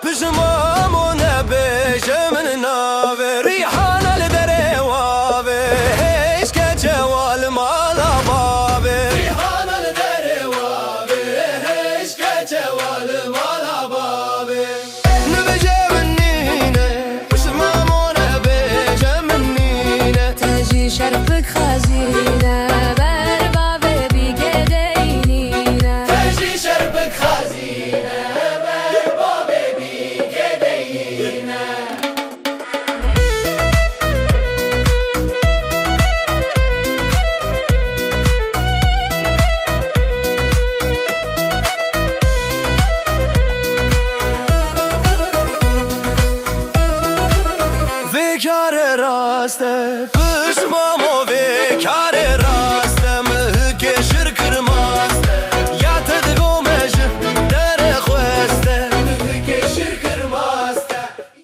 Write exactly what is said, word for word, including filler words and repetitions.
Pijmamo nebêje min navê Rîhana li derê wavê, hêj keçe wa li mala bavê. Rîhana li derê wavê, hêj keçe wa li mala